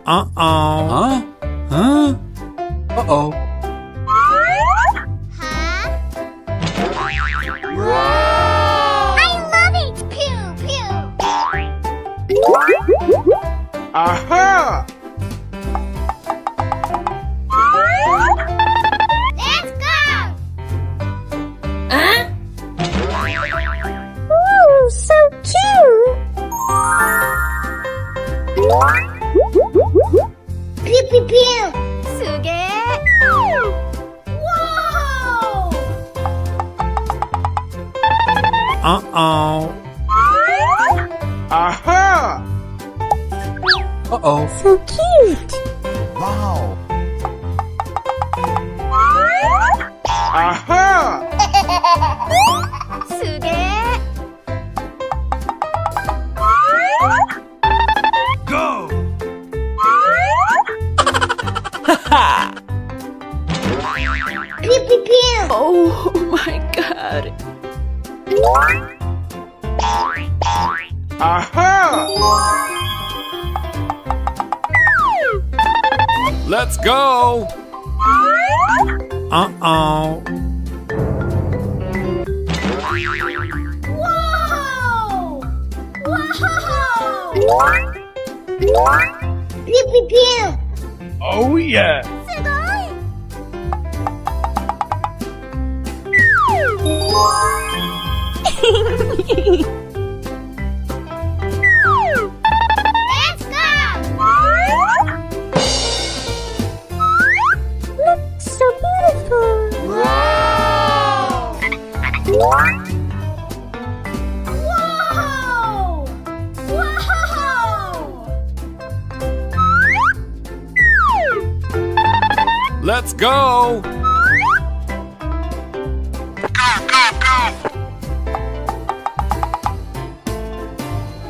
Uh-oh. Huh? Huh? Uh-oh. I love it! Pew, pew! Aha! Let's go! Ooh, so cute! Pew, pew, pew! Suge! Whoa! Uh-oh. Aha! Uh-oh. So cute! Wow. Aha! Suge! Go! Pew, pew, pew! Oh my god. Aha! Let's go. Uh-oh. Whoa! Whoa! Pew, pew, pew! Oh, yeah. すごい! Let's go! Look so beautiful! Wow! Whoa! Whoa! Let's go.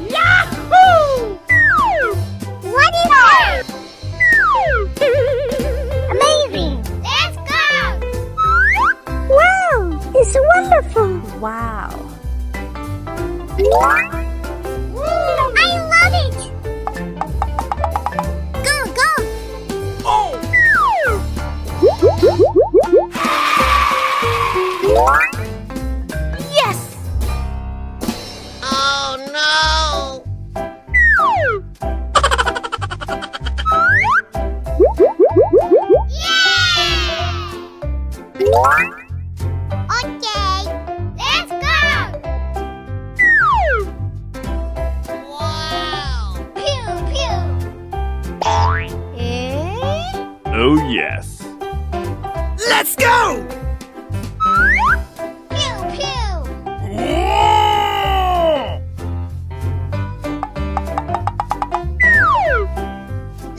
Yahoo! What is that? Amazing! Let's go! Wow! It's wonderful! Wow. I love it! Go, go! Yes! Oh no! Okay, let's go! Wow! Pew, pew! Eh? Oh, yes. Let's go! Pew, pew!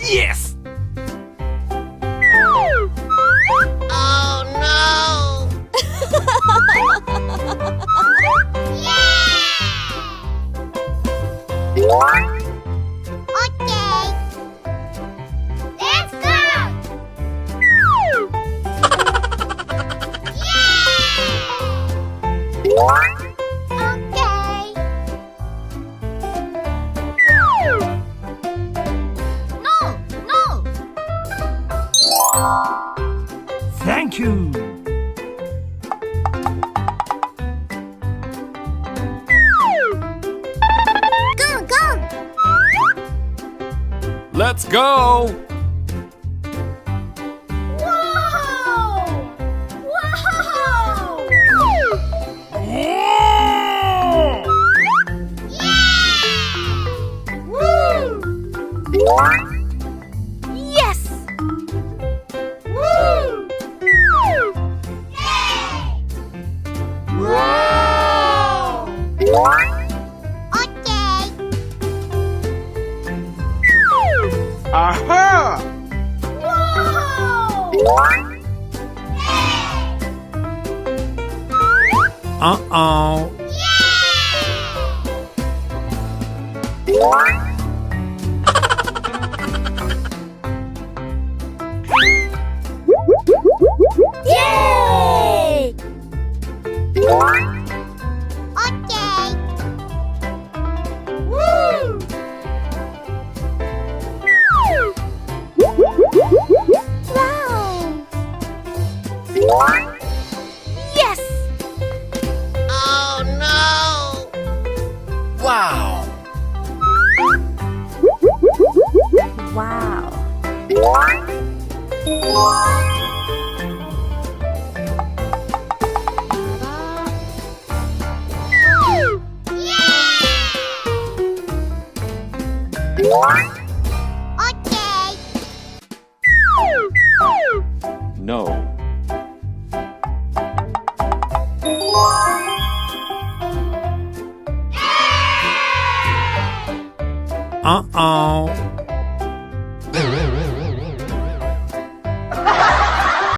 Yes! Oh no! Okay. Let's go! Okay. No, no. Thank you. Go, go. Let's go. Whoa! Whoa! Yes! Woo! Wow! Okay. Aha! Whoa! Uh-oh. Yay! Okay. Woo! Wow. Okay. No. Uh-oh.